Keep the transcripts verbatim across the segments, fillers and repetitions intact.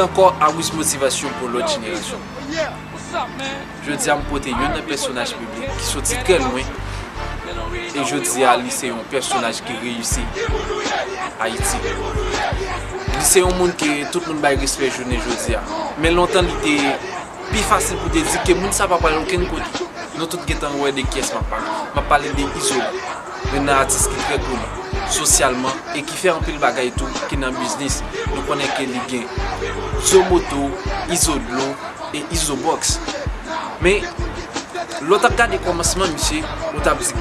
Ankò, Awis Motivasyon pou lòt jenerasyon. Jodi a, m pote youn nan pèsonaj piblik ki soti trè lwen, e jodi a, li se yon pèsonaj ki reyisi Ayiti. Li se yon moun ke tout moun bay respè jounen jodi a. Men lontan, li te pi fasil pou te di ke moun sa pa pral okenn kote. Nou tout gentan wè de kiyès m ap pale. M ap pale de Izolan, youn nan atis ki trè koni sosyalman e ki fè anpil bagay tou, ki nan biznis. Nou konnen ke li gen Zomoto, Izodlo e Izobox. Men, lè w t ap gade kòmansman misye, ou t ap di,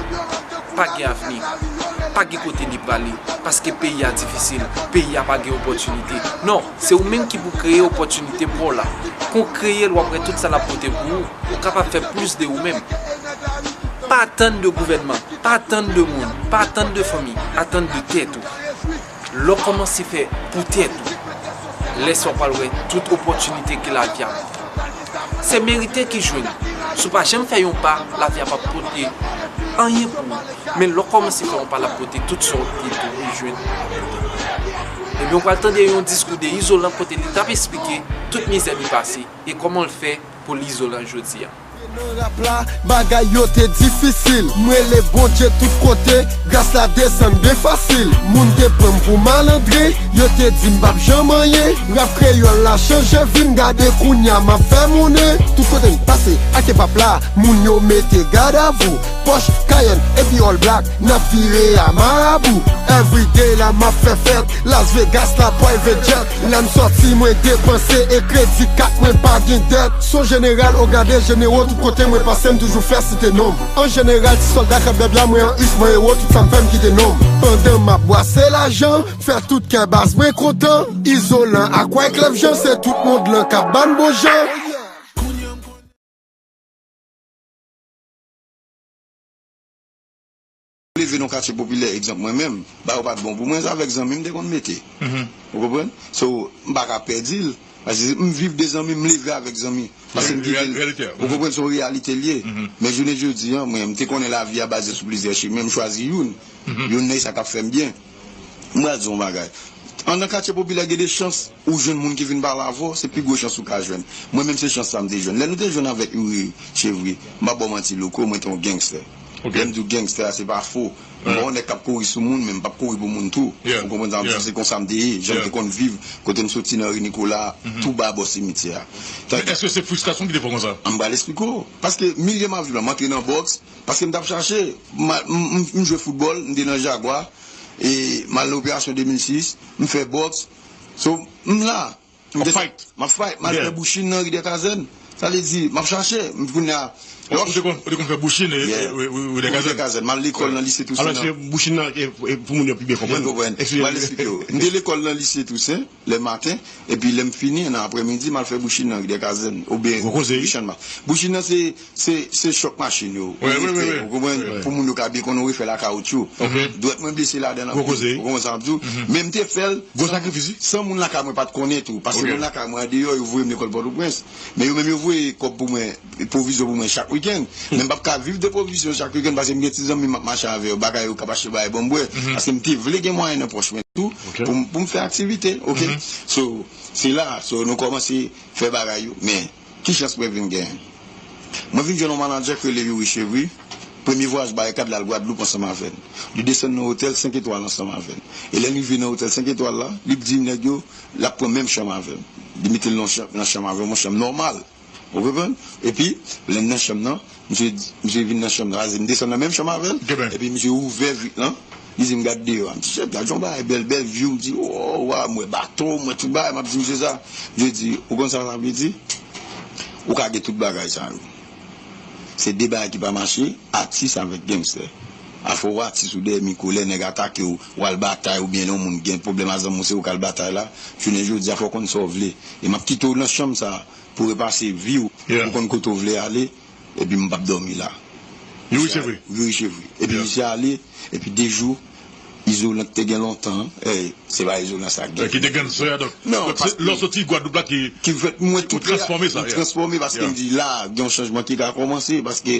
pa gen avni, pa gen kote li prale, paske peyi a difisil, peyi a pa gen opòtinite. Non, se ou menm ki pou kreye opòtinite pa w la. Kon w kreye l, w ap wè tout sa l ap pote pou ou. Ou kapab fè plis de ou menm. Pa atann de gouvènman, pa atann de moun, pa atann de fanmi, atann de tèt ou. Lè w kòmanse fè pou tèt ou, lè sa w pral wè tout opòtinite ke lavi a se merite ki jwenn. Si w pa janm fè yon pa, lavi a p ap pote anyen pou ou. Men lè w kòmanse fè yon pa, l ap pote tout sa w te dwe jwenn. Ebyen, w pral tande yon diskou de Izolan kote li t ap esplike tout mizè li pase e kòman l fè pou l Izolan jodi a. Nan rap la, bagay yo te difisil. M rele Bondye tout kote, gras la desann byen fasil. Moun te pran m pou malandren, yo te di m p ap janm anyen. Rap kreyòl la chanje vi m, gade kounya m ap fè monnen. Tout kote m pase ak hip hop la, moun yo mete gadavou. Pòch Cayenne epi all black, n ap vire a marabou. Everyday la m ap fè fèt, Las Vegas la private jet. Lè m sòti mwen depanse e kredi kat mwen pa gen dèt. Son jeneral o gade jenero tout kote mwen pase m toujou fè site non m. An jeneral ti sòlda k ap bèbya mwen an us mwen ewo tout sa m fè m kite non m. Pandan m ap bwase lajan, fè tout kè baz mwen kontan. Izolan ak Wyclef Jean se tout mond lan k ap ban bon jan. Leve nan katye popilè, egzanp mwen menm, ba yo pa t bon pou mwen, se avèk zanmi m te konn mete. Ou konprann? So, m pa ka pèdi l. Paske m viv de zanmi, m leve avèk zanmi. Paske m kite l. Ou konprann, se yon reyalite l ye. Men jounen jodi a, mwen, m te konnen lavi a baze sou plizyè chimen, m chwazi youn. Youn nan sa k ap fè m byen. M pral di w yon bagay. Anndan katye popilè, gen de chans ou jwenn moun ki vin pale avè w, se pi gwo chans ou ka jwenn. Mwen menm, se chans sa m te jwenn. Lè nou te jwenn avèk Youri Chevri, m p ap ba w manti, Louko, mwen te yon gangster. Lè m di w gangster a, se pa fo. M pa yon nèg k ap kouri sou moun, men m p ap kouri pou moun tou. Ou konprann sa m di w? Se konsa m te ye. Jan m te konn viv, kote m soti nan ri Nikola, tou ba bò simityè a. Men èske se fristrasyon ki te fè w konsa? M pral esplike w. Paske milye m ap viv la, m antre nan bòks, paske m t ap chache. M, m, m, m jwe foutbòl, m te nan Jagwa. E m al nan operasyon de mil sis, m fè bòks. So, m la. M ap fight. M ap fight. M al fè bouchin nan ri dè Kazèn. Sa vle di, m ap chache. M kounye a. Ou te konn, ou te konn fè bouchin e, e, e, e, ri dè Kazèn. M al lekòl nan lise Tousen an. Alò, se bouchin nan, e, e, pou moun yo pi byen konprann. M al esplike w. M te lekòl nan lise Tousen, lè maten, epi lè m fini, nan aprèmidi, m al fè bouchin nan ri dè Kazèn, oubyen Richann Mas. Bouchin nan se Se, se chòk machin yo. Ou konprann? Pou moun yo ka byen konnen, ou refè la kawotchou. Dwèt mwen blese ladan l anpil. Ou konprann sa m ap di w? Men m te fè l san, san moun lakay mwen pa t konnen tou. Paske moun lakay mwen andeyò, yo voye m lekòl Pòtoprens. Men yo menm yo voye kòb pou mwen, pwovizyon pou mwen chak wikenn. Men m p ap ka viv de pwovizyon chak wikenn paske m gen ti zanmi m ap mache avè yo. Bagay yo k ap achte bagay ban m bwè. Paske m te vle gen mwayen nan pòch mwen tou pou m, pou m fè aktivite. Oke? So, se la, so, nou kòmanse fè bagay yo. Men, ki chans mwen vin genyen? Mwen vin jwenn yon manadjè ki rele Youri Chevry. Premye vwayaj Barikad, l al Gwadloup ansanm avè n. Li desann nan otèl senk etwal ansanm avè n. E lè n rive nan otèl senk etwal la, li di nèg yo, l ap pran menm chanm avè m. Li mete l nan chanm, nan chanm avè m, yon chanm nòmal. Ou konprann? Epi, lè n nan chanm nan, misye, misye vin nan chanm nan, m desann nan menm chanm avè l. Epi misye ouvè vit lan. Li di m, "Gad deyò a." M di, "Chèf, gad yon bagay bèl, bèl view." M di, "Oh, wa, m wè bato, m wè tout bagay." M ap di misye sa. Misye di, "Ou konn sa sa vle di? Ou ka gen tout bagay sa yo. Se de bagay ki pa mache, atis avèk gangster. Afè w atis ou dèyè mikwo, lè nèg atake w, w al batay, oubyen lè yon moun gen pwoblèm a zanmi w, se ou k al batay la. Jounen jodi a, fò w konn sa w vle. E m ap kite w nan chanm sa pou repase vi w, pou konn kote w vle ale." Epi m p ap dòmi la. Youri Chevry. Youri Chevry. Epi misye ale, epi de jou, Izolan ki te gen lontan, eh, se pa Izolan sa k gen. Ki te gangster a, donk. Non, donk, se lè w soti Gwadloup la ki, ki fèt mwen ki transfòme sa, transfòme paske m di la, gen yon chanjman ki ka kòmanse, paske,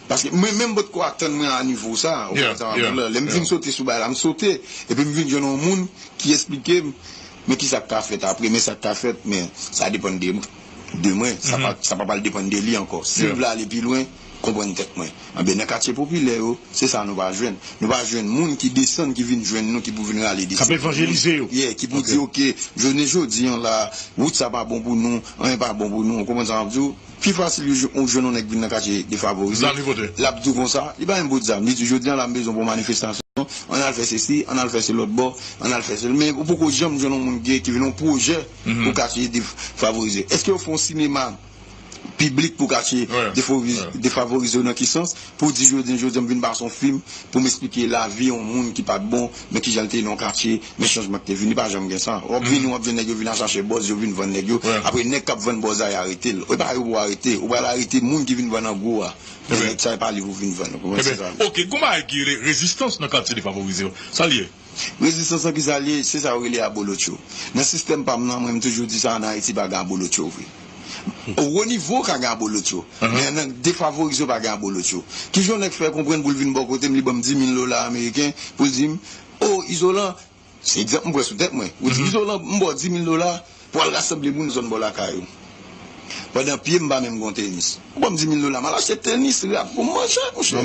paske mwen menm m potko atann mwen a nivo sa, ou konprann sa, lè m vin sote sou bagay la, m sote, epi m vin jwenn yon moun ki esplike m, men kisa k ka fèt apre, men sa k ka fèt, men sa depann de, de mwen, sa pa, sa pa pral depann de li ankò. Si l vle ale pi lwen, konprann tèt mwen. Anben, nan katye popilè yo, se sa nou pa jwenn. Nou pa jwenn moun ki desann, ki vin jwenn nou, ki pou vin rale de sèt moun. K ap evanjelize yo. Yeah, ki pou di, oke, jounen jodi an la, wout sa pa bon pou nou, anyen pa bon pou nou, ou konprann sa m ap di w? Pi fasil yo jwenn, ou jwenn yon nèg vin nan katye defavorize. Zam li pote. L ap di w konsa, li pa menm bout zam. Li di, jodi an la, m bezwen pou manifestasyon, ann al fè sesi, ann al fè se lòt bò, ann al fè se. Men ou poko janm jwenn yon moun gen, ki vin yon pwojè pou katye defavorize. Èske yo fè yon sinema piblik pou katye defavorize, defavorize yo nan ki sans? Pou di jodi an, jodi an, m vin pase yon fim pou m esplike lavi yon moun ki pa t bon, men kijan l te ye nan yon katye, men chanjman ki te vini, pa janm gen sa. W ap vini, w ap jwenn nèg yo vin al chache bòz, yo vin vann nèg yo. Apre, nèg k ap vann bòz la, y arete l. E pa yo pou arete, ou pral arete moun ki vin vann an gwo a. Men nèg sa, e pa li pou vin vann, ou konprann? Se sa. Oke, gon bagay ki rele rezistans nan katye defavorize yo. Sa l ye? Rezistans lan ki sa l ye, se sa yo rele abolotcho. Nan sistèm pa m nan, mwen, m toujou di sa, ann Ayiti pa gen abolotcho vre. O wo nivo ka gen abolotcho, men nan defavorize yo pa gen abolotcho. Kijan yon nèg fè konprann pou l vin bò kote m, li ban m dis mil dola ameriken, pou l di m, o, Izolan, se egzanp m pran sou tèt mwen. Ou di, Izolan, m ba w dis mil dola pou w al rasanble moun zòn bò lakay ou. Pandan pye m pa menm gen yon tenis. Ou ban m dis mil dola, m al achte tenis, rap pou m manje, monchè.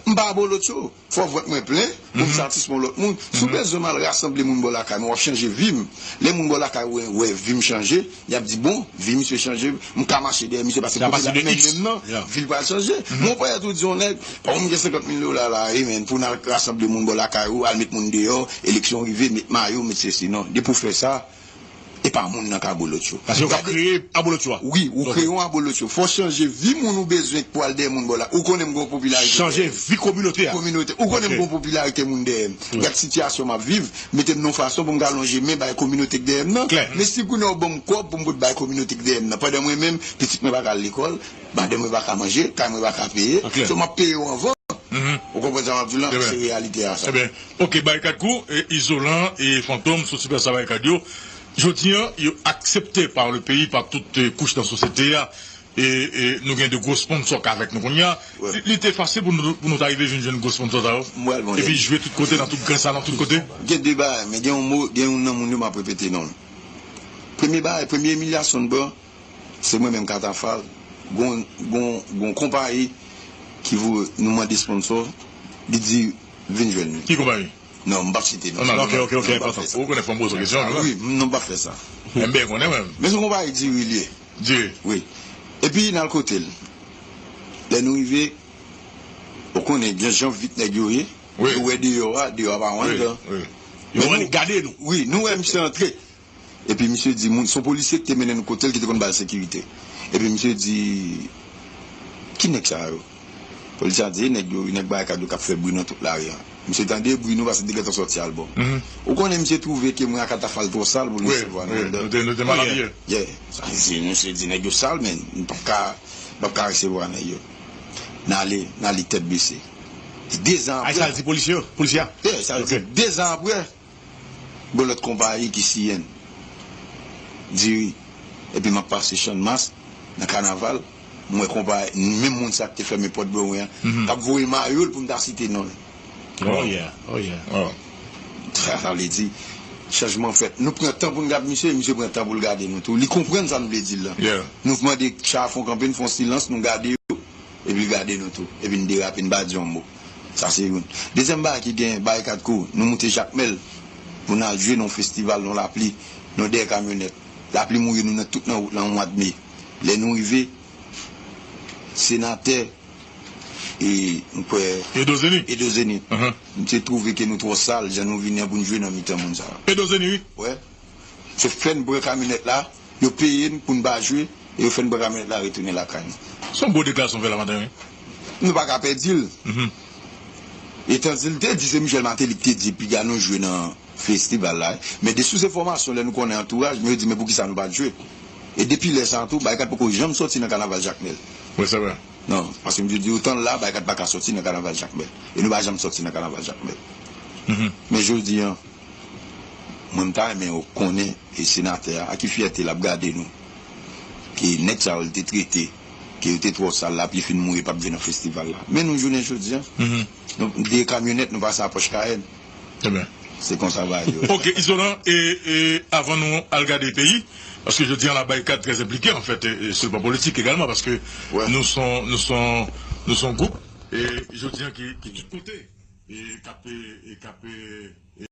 M pa abolotcho. Fò vant mwen plen pou m satisfè yon lòt moun. Si w bezwen m al rasanble moun bò lakay mwen, w ap chanje vi m. Lè moun bò lakay ou wè, wè vi m chanje, y ap di, bon, vi misye chanje, m ka mache dèyè misye, paske kote l ap mennen m nan, vi l pral chanje. Mon pè tou di yon nèg, o, m gen senkant mil dola la, wi, men, pou n al rasanble moun bò lakay ou, al met moun deyò, eleksyon rive, met mayo, met sesi, non. Depi w fè sa, e pa moun nan k abolotcho. Paske yo ka kreye abolotcho a. Wi, ou kreye yon abolotcho. Fò chanje vi moun ou bezwen pou al dèyè moun bò la. Ou konnen m gen yon popilarite. Chanje vi kominote a. Kominote. Ou konnen m gen yon popilarite moun dèyè m. Gad sitiyasyon m ap viv, mete m nan yon fason pou m ka lonje men bay kominote k dèyè m nan. Men si kounye a w ban m kòb pou m pot bay kominote k dèyè m nan, pandan mwen menm, pitit mwen pa ka al lekòl, madanm mwen pa ka manje, kay mwen pa ka peye, so m ap peye yo anvan. Ou konprann sa m ap di w la? Se reyalite a sa. Ebyen, oke, Barikad Crew, e, Izolan e Fantom sou Super Star Barikad yo. Jodi an, yo aksepte pa le peyi, pa tout, e, kouch nan sosyete a. E, e nou gen de gwo sponsò k avèk nou kounye a. Li, li te fasil pou nou, pou nou ta rive jwenn, jwenn gwo sponsò sa yo. Epi jwe tout kote, nan tout gran salon, tout kote. Gen de bagay, men gen yon mo, gen youn nan moun yo m ap repete non l. Premye bagay, premye imilyasyon n pran, se mwen menm Katafal. Gon, gon, gon konpayi ki voye nou mande sponsò, li di vin jwenn li. Ki konpayi? Non, m p ap site non. Non, non, ok, ok, ok, enpòtan. Ou konnen fò m poze w kesyon, wi, non, m p ap fè sa. M byen konnen menm. Men se yon konpayi diri li ye. Diri. Wi. Epi n al kote l. Lè nou rive, ou konnen gen jan vit nèg yo ye. Wi. Yo wè deyò a, deyò a pa yon anndan. Wi, wi. Yo wè, gade nou. Wi, nou wè misye antre. Epi misye di, moun, se yon polisye ki te mennen nou kote l, ki te konn ba l sekirite. Epi misye di, ki nèg sa yo? Polisye a di, e nèg yo, nèg Barikad yo k ap fè bri nan tout lari a. Misye tande bri nou, paske n te gentan sòti al bò. Ou konnen misye twouve ke mwen ak Katafal twò sal pou l resevwa nou anndan. Nou te, nou te mal abiye. Yeah. Sa vle di, misye di, nèg yo sal, men m p ap ka, m p ap ka resevwa nèg yo. N ale, n ale tèt bese. E dezan apre. Ay, sa l di polisye yo? Polisye a? Yeah, sa l di. Ok. Dezan apre, gon lòt konpayi ki siyen n. Diri. Epi m ap pase Channmas, nan Kanaval, m wè konpayi, menm moun sa k te fèmen pòt bò mwen an, k ap voye mayo l pou m ta site non l. Oh yeah, oh yeah. Sa, sa vle di, chanjman fèt. Nou pran tan pou n gade misye, misye pran tan pou l gade nou tou. Li konprann sa n vle di l lan. Nou mande cha a fè yon kanpe, n fè yon silans, nou gade yo. Epi l gade nou tou. Epi n derape, n pa di yon mo. Sa se youn. Dezyèm bagay ki gen, Barikad Crew, nou moute Jakmèl pou n al jwe nan yon festival, nan yon lapli, nan yon dèyè kamyonèt. Lapli mouye nou nan tout nan wout lan, yon mwa d me. Lè nou rive, senatè, e, m kwè, Edo Zenith. Edo Zenith. Misye twouve ke nou twò sal, jan nou vini an pou n jwe nan mitan moun sa yo. Edo Zenith, wi. Wè. Se fè n pran kamyonèt la, yo peye n pou n pa jwe, e yo fè n pran kamyonèt la retounen lakay nou. Se yon gwo deklarasyon w fè la maten, wi. Nou pa ka pèdi l. Etan di l te di se Michel Martelly ki te di piga nou jwe nan festival la. Men de sous enfòmasyon, lè nou konnen antouraj, men yo di, men poukisa nou pa t jwe? E depi lè sa a tou, Barikad poko janm sòti nan kanaval Jakmèl. Wi, se vre. Non, paske misye di otan l la, Barikad pa ka sòti nan kanaval Jakmèl. E nou pa janm sòti nan kanaval Jakmèl. Men jodi an, mwen, m ta renmen yo konnen, e senatè a, a ki fyète l ap gade nou, ke nèg sa yo l te trete, ke yo te twò sal, lapli fin mouye, p ap jwe nan festival la. Men nou, jounen jodi an, nou, de kamyonèt, nou pase a Pòch Kayèn. Ebyen. Se konsa bagay yo ye. Ok, Izolan, e, e avan nou al gade peyi, paske jodi an la barikad trè enplike anfèt, e, e, sou le plan politik egalman, paske Wè. nou son, nou son, nou son gwoup, e jodi an ki, ki tout kote, e k ap, e, e k ap, e,